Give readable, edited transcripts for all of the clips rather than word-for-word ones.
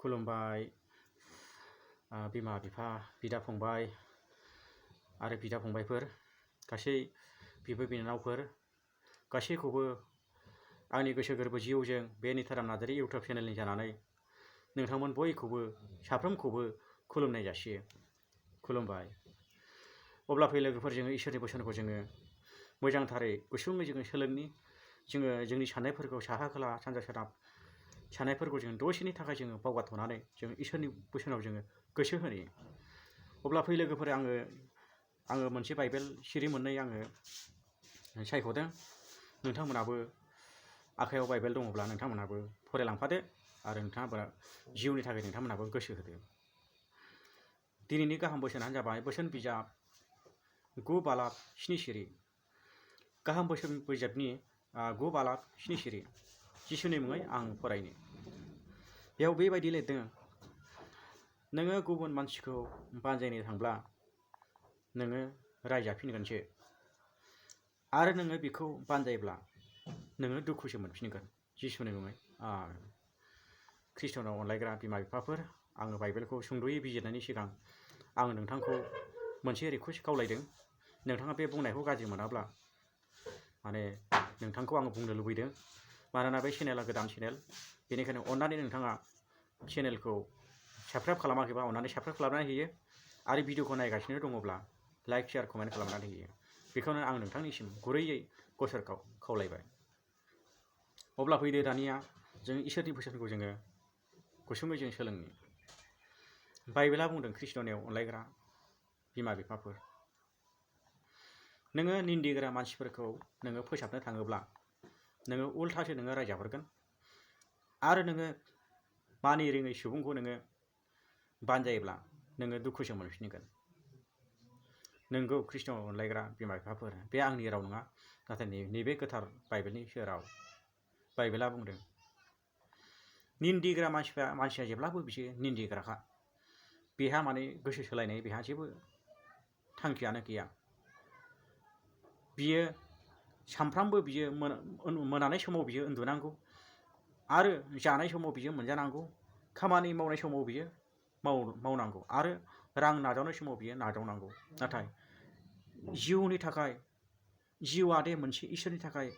खुलुमबाय बिमा बिफा बिदा फंबाय आरो बिदा फंबायफोर गासै बिब' बिनानावफोर गासैखौबो आंनि गोसो गोरबो जिउजों बे निताराम नार्जारी इउटुब चेनेलनि जानानै नोंथांमोन बयखौबो साफ्रोमखौबो खुलुमनाय जासियो। खुलुमबाय। अब्ला फै लोगोफोर जोङो इसोरनि बोसोनखौ जोङो मोजांथारै गुसुङै जोङो सोलोंनि। जोङो जोंनि साननायफोरखौ साहा खोला सानजा सोनाब साननायफोरखौ जों दसेनि थाखाय जोङो बावगारथ'नानै जों इसोरनि बोसोनाव जोङो गोसो होनि। अब्ला फै लोगोफोर आङो मोनसे बाइबेल सिरि मोननै आङो सायख'दों। नोंथांमोनाबो आखायाव बाइबेल दङब्ला नोंथांमोनाबो फरायलांफादो आरो नोंथाङा जिउनि थाखाय नोंथांमोनाबो गोसो होदो। दिनैनि गाहाम बोसोनानो जाबाय बोसोन बिजाब 9 बालाब 7 सिरि। गाहाम बोसोन बिजाबनि 9 बालाब 7 सिरि। जिसुनि मुङै आं फरायनो। बेयाव बेबायदि लिरदों, नोङो गुबुन मानसिखौ बानजायनो थांब्ला नोङो रायजाफिनगोनसो, आरो नोङो बिखौ बानजायोब्ला नोङो दुखुसो मोनफिनगोन। जिसुनि मुङै ख्रिस्ट'नाव अनलायग्रा बिमा बिफाफोर, आङो बाइबेलखौ सुंद'यै बिजिरनायनि सिगां आं नोंथांखौ मोनसे रिकुवेस्ट खावलायदों। नोंथाङा बे बुंनायखौ गाज्रि मोनाब्ला माने नोंथांखौ आङो बुंनो लुबैदों, मानोना बे चेनेला गोदान चेनेल, बेनिखायनो अननानै नोंथाङा चेनेलखौ साबस्क्राइब खालामाखैबा अननानै साबस्क्राइब खालामनानै होयो, आरो भिडिअखौ नायगासिनो दङब्ला लाइक शेयार कमेन्ट खालामनानै होयो। बेखौनो आं नोंथांनिसिम गुरैयै गसरखौ खावलायबाय। अब्ला फैदो दानिया जों इसोरनि बोसोनखौ जोङो गुसुङै जों सोलोंनि। बाइबेला बुंदों, ख्रिस्ट'नियाव अनलायग्रा बिमा बिफाफोर, नोङो निन्दिग्रा मानसिफोरखौ नोङो फोसाबनो थाङोब्ला नोङो उल्थासो नोङो रायजाहरगोन, आरो नोङो मानि रोङै सुबुंखौ नोङो बानजायोब्ला नोङो दुखुसो मोनफिनगोन। नोंगौ ख्रिस्ट'नाव अनलायग्रा बिमा बिफाफोर, बे आंनि राव नङा, नाथाय नैबे गोथार बाइबेलनि राव। बाइबेला बुंदों, निन्दिग्रा मानसिया जेब्लाबो बियो निन्दिग्राखा। बेहा माने गोसो सोलायनाय बेहा जेबो थांखियानो गैया। बियो सानफ्रामबो बियो मोनानाय समाव बियो उन्दुनांगौ, आरो जानाय समाव बियो मोनजानांगौ, खामानि मावनाय समाव बियो मावनांगौ, आरो रां नाजावनाय समाव बियो नाजावनांगौ। नाथाय जिउनि थाखाय, जिउआ दे मोनसे इसोरनि थाखाय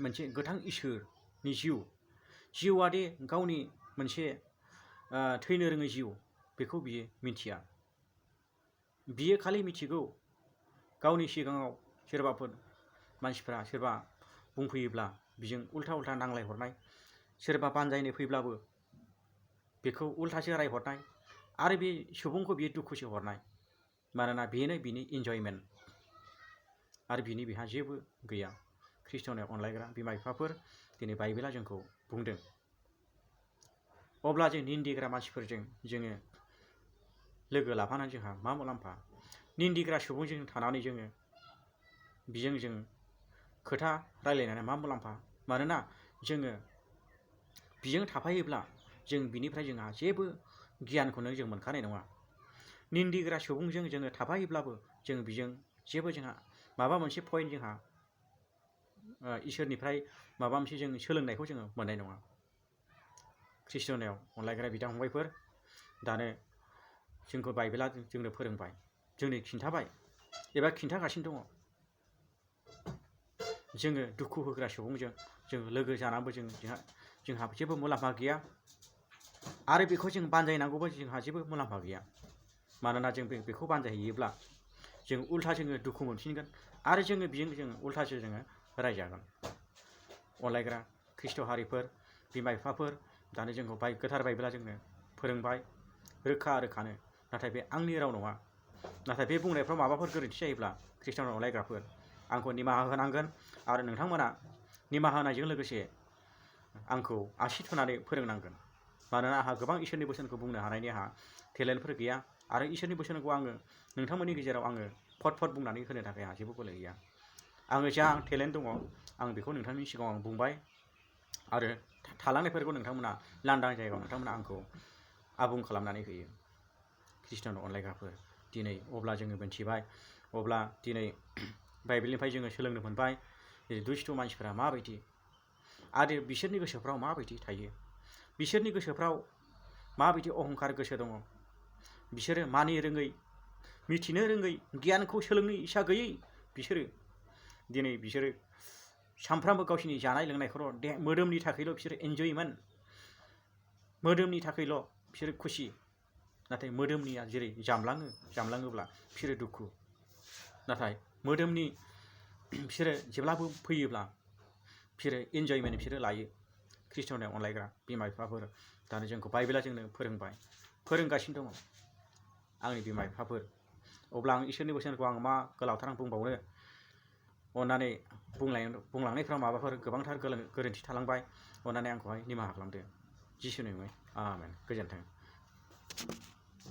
मोनसे गोथां इसोरनि जिउआ दे गावनि मोनसे थैनो रोङै जिउ, बेखौ बियो मिथिया। बियो खालि मिथिगौ गावनि सिगाङाव सोरबाफोर मानसिफ्रा सोरबा बुंफैयोब्ला बिजों उल्था उल्था नांलाय हरनाय, सोरबा बानजायनो फैब्लाबो बेखौ उल्थासो रायहरनाय, आरो बे सुबुंखौ बियो दुखुसो हरनाय, मानोना बेनो बिनि इन्जयमेन्ट, आरो बिनि बेहा जेबो गैया। ख्रिस्ट'नाव अनलायग्रा बिमा बिफाफोर, दिनै बाइबेला जोंखौ बुंदों। अब्ला जों निन्दिग्रा मानसिफोरजों जोङो लोगो लाफानानै जोंहा मा मुलाम्फा? निन्दिग्रा सुबुंजों थानानै जोङो बिजों जों खोथा रायलायनानै मा मुलाम्फा? मानोना जोङो बिजों थाफायोब्ला जों बिनिफ्राय जोंहा जेबो गियानखौनो जों मोनखानाय नङा। निन्दिग्रा सुबुंजों जोङो थाफायोब्लाबो जों बिजों जेबो जोंहा माबा मोनसे पइन्ट जोंहा इसोरनिफ्राय माबा मोनसे जों सोलोंनायखौ जोङो मोननाय नङा। ख्रिस्ट'नाव अनलायग्रा बिदा फंबायफोर, दानो जोंखौ बाइबेला जोंनो फोरोंबाय, जोंनो खिन्थाबाय, एबा खिन्थागासिनो दङ। जोङो दुखु होग्रा सुबुंजों जों लोगो जानानैबो जोंहा जेबो मुलाम्फा गैया, आरो बेखौ जों बानजायनांगौबो जोंहा जेबो मुलाम्फा गैया। मानोना जों बेखौ बानजायहैयोब्ला जों उल्था जोङो दुखु मोनफिनगोन, आरो जोङो जों उल्थासो जोङो रायजागोन। अनलायग्रा ख्रिस्ट' हारिफोर, बिमा बिफाफोर, दानो जोंखौ गोथार बाइबेला जोंनो फोरोंबाय रोखा रोखानो। नाथाय बे आंनि राव नङा। नाथाय बे बुंनायफ्राव माबाफोर गोरोन्थि जायोब्ला ख्रिस्ट'नाव अनलायग्राफोर, आंखौ निमाहा होनांगोन, आरो नोंथांमोना निमाहा होनायजों लोगोसे आंखौ आसि थुनानै फोरोंनांगोन। मानोना आंहा गोबां इसोरनि बोसोनखौ बुंनो हानायनि आंहा टेलेन्टफोर गैया, आरो इसोरनि बोसोनखौ आङो नोंथांमोननि गेजेराव आङो फट बुंनानै होनो थाखाय आंहा जेबो बोलो गैया। आङो जा टेलेन्ट दङ आं बेखौ नोंथांनि सिगाङाव आं बुंबाय, आरो थालांनायफोरखौ नोंथांमोना लांदां जायगायाव नोंथांमोना आंखौ आबुं खालामनानै होयो। ख्रिस्ट'नाव अनलायग्राफोर, दिनै अब्ला जोङो मिथिबाय, अब्ला दिनै बाइबेलनिफ्राय जोङो सोलोंनो मोनबाय दुष्ट मानसिफोरा माबायदि, आरो बिसोरनि गोसोफ्राव माबायदि थायो। बिसोरनि गोसोफ्राव माबायदि अहंखार गोसो दङ बिसोरो मानिनो रोङै मिथिनो रोङै गियानखौ सोलोंनो इसा गैयै बिसोरो दिनै बिसोरो सानफ्रामबो गावसिनि जानाय लोंनायखौल' मोदोमनि थाखायल' बिसोरो एन्जयमेन्ट मोदोमनि थाखायल' बिसोरो खुसि नाथाय मोदोमनिया जेरै जामलाङोब्ला बिसोरो दुखु नाथाय मोदोमनि बिसोरो जेब्लाबो फैयोब्ला बिसोरो एन्जयमेन्ट बिसोरो लायो ख्रिस्टनियाव अनलायग्रा बिमा बिफाफोर दानो जोंखौ बाइबेला जोंनो फोरोंगासिनो दङ आंनि बिमा बिफाफोर अब्ला आं इसोरनि बोसोनखौ आं मा गोलावथार आं बुंबावनो अननानै बुंलांनायफ्राव माबाफोर गोबांथार गोरोन्थि थालांबाय अननानै आंखौहाय निमाहा खालामदो जिसुनि मुङै आमेन गोजोन्थों।